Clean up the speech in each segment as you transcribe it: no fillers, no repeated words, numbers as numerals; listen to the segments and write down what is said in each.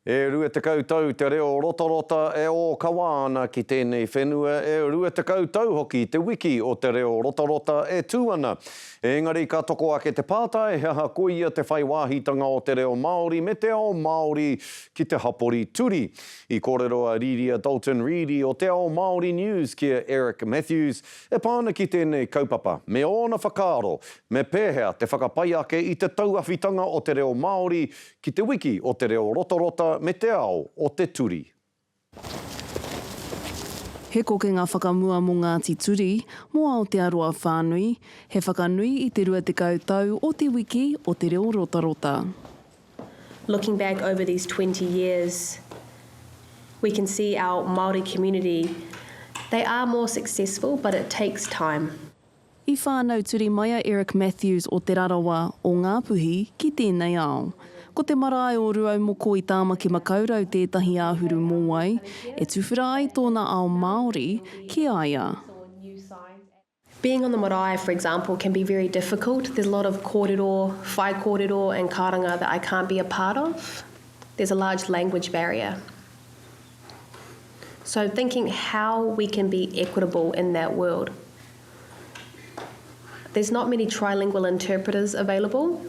E 20 tau te reo rotarota e ōkawa ana ki tēnei whenua, e 20 tau hoki te wiki o te reo rotarota e tū ana. Engari ka toko ake te pātai he aha koia te whai wāhitanga o te reo Māori me te ao Māori ki te hapori Turi? I kōrero a Rīria Dalton Reedy o Te Ao Māori News ki a Eric Matthews e pā ana ki tēnei kaupapa me ōna whakaaro me pēhea te whakapai ake i te tauawhitanga o te reo Māori Ki te wiki o te reo rotarota me te ao o te turi. He kokenga whakamua mō Ngāti Turi, mō Aotearoa whānui, he whakanui i te 20 tau o Te Wiki o te Reo Rotarota. Looking back over these 20 years, we can see our Māori community, they are more successful but it takes time. I whānau turi mai a Eric Matthews o Te Rarawa, o Ngāpuhi, ki tēnei ao. Ko te marae o Rūaumoko i Tāmaki Makaurau tētahi āhuru mōwai e tuwhera ai tōna ao Māori ki a ia. Being on the marae, for example, can be very difficult. There's a lot of kōrero, whaikōrero and karanga that I can't be a part of. There's a large language barrier. So thinking how we can be equitable in that world. There's not many trilingual interpreters available.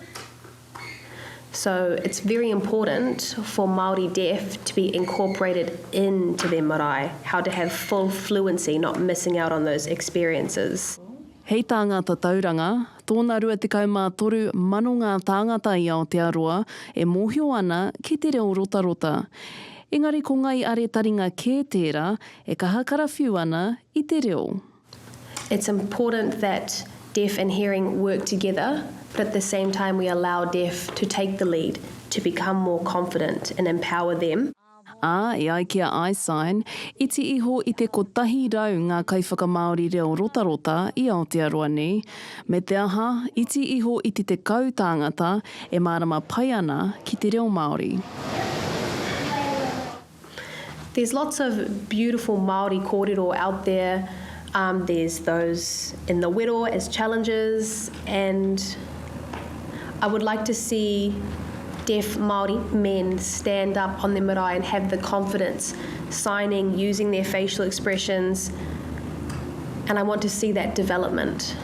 So it's very important for Māori deaf to be incorporated into their marae, how to have full fluency, not missing out on those experiences. Hei tā ngā tatauranga, tōna 23 mano ngā tāngata i Aotearoa e mōhio ana ki te reo rotarota. Engari ko ngai are taringa kē tērā e kaha karawhiu ana i te reo. It's important that deaf and hearing work together, but at the same time we allow deaf to take the lead, to become more confident and empower them. Ā, e ai ki a iSign, iti iho i te 100 ngā kaiwhakamāori reo rotarota i Aotearoa nei, me te aha, iti iho i te 10 tāngata e mārama pai ana ki te reo Māori. There's lots of beautiful Māori kōrero out there, um, there's those in the wero as challenges and I would like to see deaf Māori men stand up on their marae and have the confidence, signing, using their facial expressions, and I want to see that development.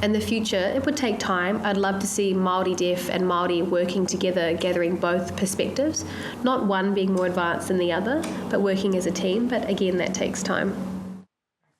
In the future, it would take time. I'd love to see Māori deaf and Māori working together, gathering both perspectives, not one being more advanced than the other, but working as a team. But again, that takes time.